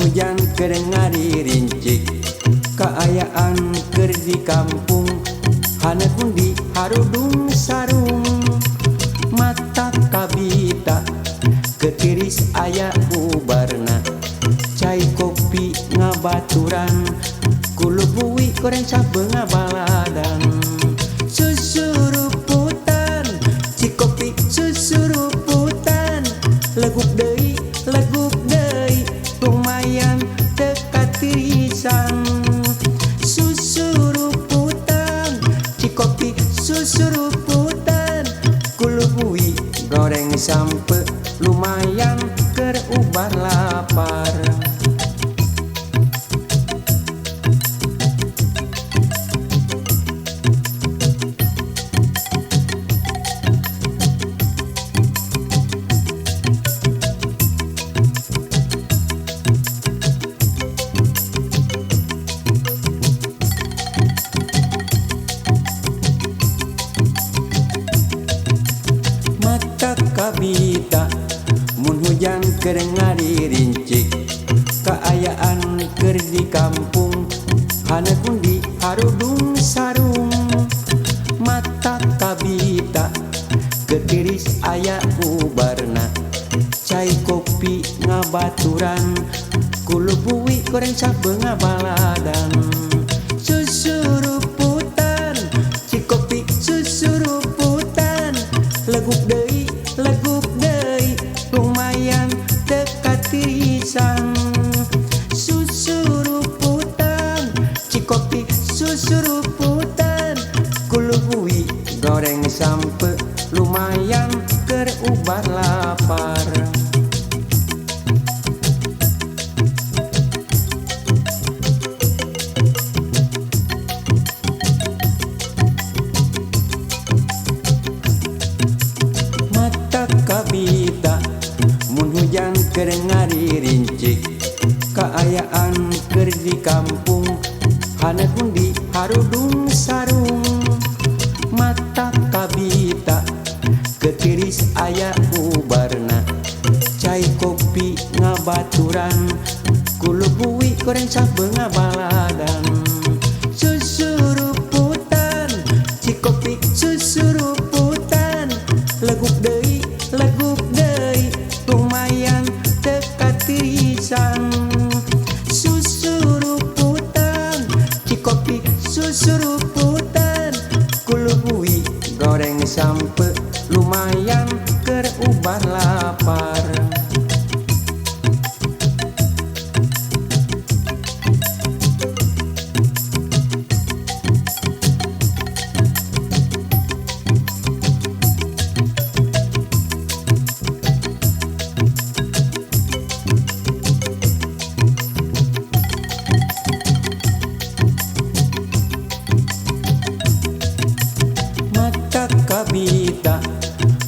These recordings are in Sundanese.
Hujan keur ngaririncik, kaayaan keur di kampung, haneut di harudung sarung. Mata kabita ketiris aya ubarna, cai kopi ngabaturan, kulubuwi goreng sabeunga baladan. Susuruputan cikopi susuruputan, leguk deui lumayan teu katirisan. Susuruputan cikopi susuruputan, kulubuwi goreng sampe lumayan keur ubar lapar. Mata kabita mun hujan keur ngaririncik, kaayaan keur di kampung, haneut di harudung sarung. Mata kabita ketiris aya ubarna, cai kopi ngabaturan, kulubuwi goreng sabeunga baladan. Susuruputan cikopi susuruputan, leguk deui lumayan teu katirisan. Susuruputan cikopi susuruputan, kulubuwi goreng sampe lumayan keur ubar lapar. Mata kabita mun hujan keur ngaririncik, kaayaan keur di kampung, haneut di harudung sarung. Mata kabita ketiris aya ubarna, cai kopi ngabaturan, kulubuwi goreng sabeunga baladan. Susuruputan cikopi susuruputan, leguk deui lumayan teu katirisan. Susuruputan cikopi susuruputan, kulubuwi goreng sampe lumayan keur ubar lapar. Mata kabita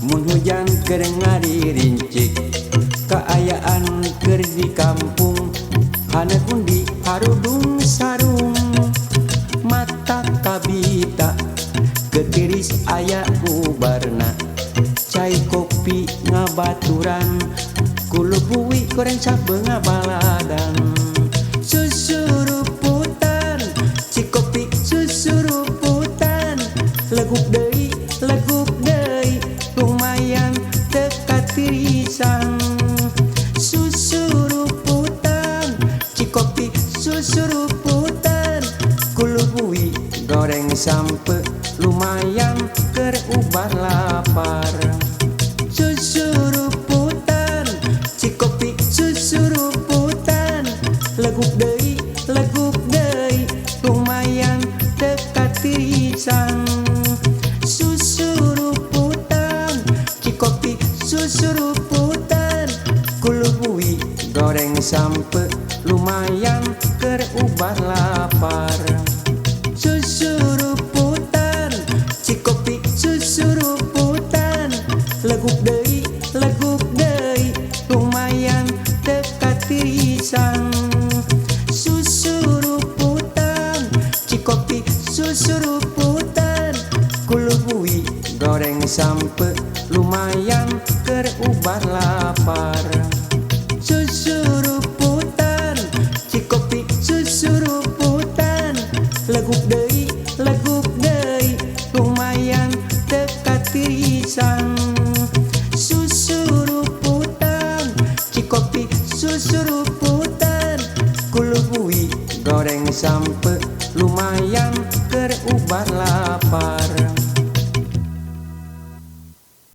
mun hujan keur ngaririncik, kaayaan keur di kampung, haneut di harudung sarung. Mata kabita ketiris aya ubarna, cai kopi ngabaturan, kulubuwi goreng sabeunga baladan. Susuruputan cikopi susuruputan, leguk deui lumayan teu katirisan. Susuruputan cikopi susuruputan, kulubuwi goreng sampe lumayan keur ubar lapar. Susuruputan cikopi susuruputan, leguk deui lumayan teu katirisan. Susuruputan cikopi susuruputan, kulubuwi goreng sampe lumayan keur ubar lapar. Susuruputan cikopi susuruputan, leguk deui lumayan teu katirisan. Susuruputan cikopi susuruputan, kulubuwi goreng sampe lumayan keur ubar lapar. Susuruputan. Susuruputan Kulubuwi goreng sampe lumayan keur ubar lapar.